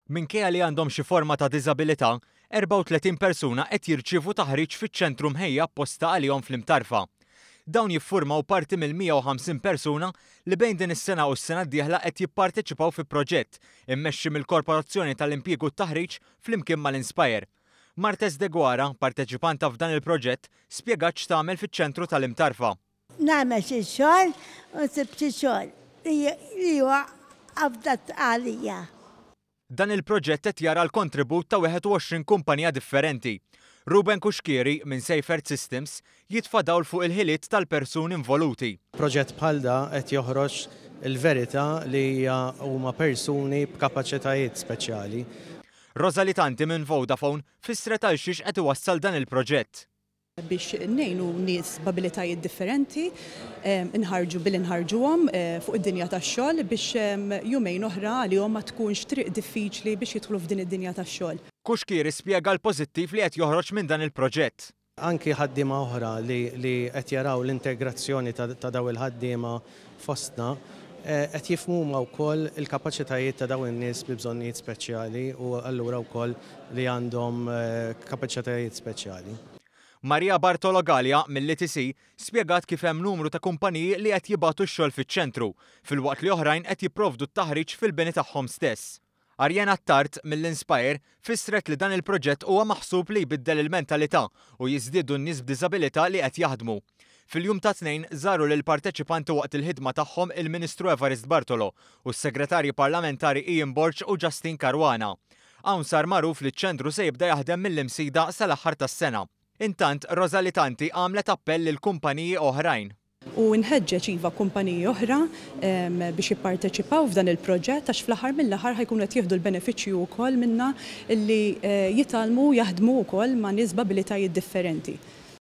Minkejja li għandhom xi forma ta' diżabilità, 34 persuna qed jirċievu taħriġ fiċ-ċentru mħejja apposta għalihom fl-Imtarfa. Dawn jiffurmaw parti mill-150 persuna li bejn din is-sena u s-sena d-dieħla qed jipparteċipaw fi proġett immexxi mill-Korporazzjoni tal-Impjieg u t-Taħriġ flimkien mal-Inspire. Martes Deguara, parteċipanta f'dan il-proġett, spjegat x'tagħmel fiċ-ċentru tal-Imtarfa. Nagħmel xi xogħol u nsib xi xogħol li huwa afdat għalija. Dan il-proġett qed jara l-kontribut ta' 21 kumpanija differenti. Ruben Cuschieri minn Safe Earth Systems jitfa' dawl fuq il-ħiliet tal-persuni involuti. Proġett bħal da qed joħroġ il-verità li hija huma persuni b'kapaċitajiet speċjali. Rosalie Tanti minn Vodafone fissret għal xiex qed iwassal dan il-proġett. Biex ngħinu nies b'abilitajiet differenti, nħarġu billi nħarġuhom fuq id-dinja tax-xogħol biex jumejn oħra għalihom ma tkunx triq diffiċli biex jidħlu f'din id-dinja tax-xogħol. Cuschieri spjega l-pożittiv li qed joħroġ minn dan il-proġett. Anki ħaddiema oħra li qed jaraw l-integrazzjoni ta' dawn il-ħaddiema fostna qed jifhmu huma wkoll il-kapaċitajiet ta' dawn in-nies bi bżonnijiet speċjali u allura wkoll li għandhom kapaċitajiet speċjali. Maria Bartolo Galea mill-ETC spjegat kif hemm numru ta' kumpaniji li qed jibagħtu x-xogħol fiċ-ċentru, filwaqt li oħrajn qed jipprovdu t-taħriġ fil-bini tagħhom stess. Ariane Attard mill-Inspire fissret li dan il-proġett huwa maħsub li jbiddel il-mentalità u jiżdiedu n-nies b'diżabilità li qed jaħdmu. Fil-jum tat-Tnejn żaru lill-parteċipanti waqt il-ħidma tagħhom il-Ministru Evarist Bartolo u s-Segretarji Parlamentari Ian Borg u Justyne Caruana. Hawn sar magħruf li ċ-ċentru se jibda jaħdem mill-Imsida sal-aħħar tas-sena. Intant, Rosalie Tanti għamlet appell lil kumpaniji oħrajn. U nħeġġeġ iva kumpaniji oħra biex jipparteċipaw f'dan il-proġett għax fl-aħħar mill-aħħar ħa jkunu qed jieħdu l-benefiċċju wkoll minna li jitgħallmu jaħdmu wkoll ma' nies b'abilitajiet differenti.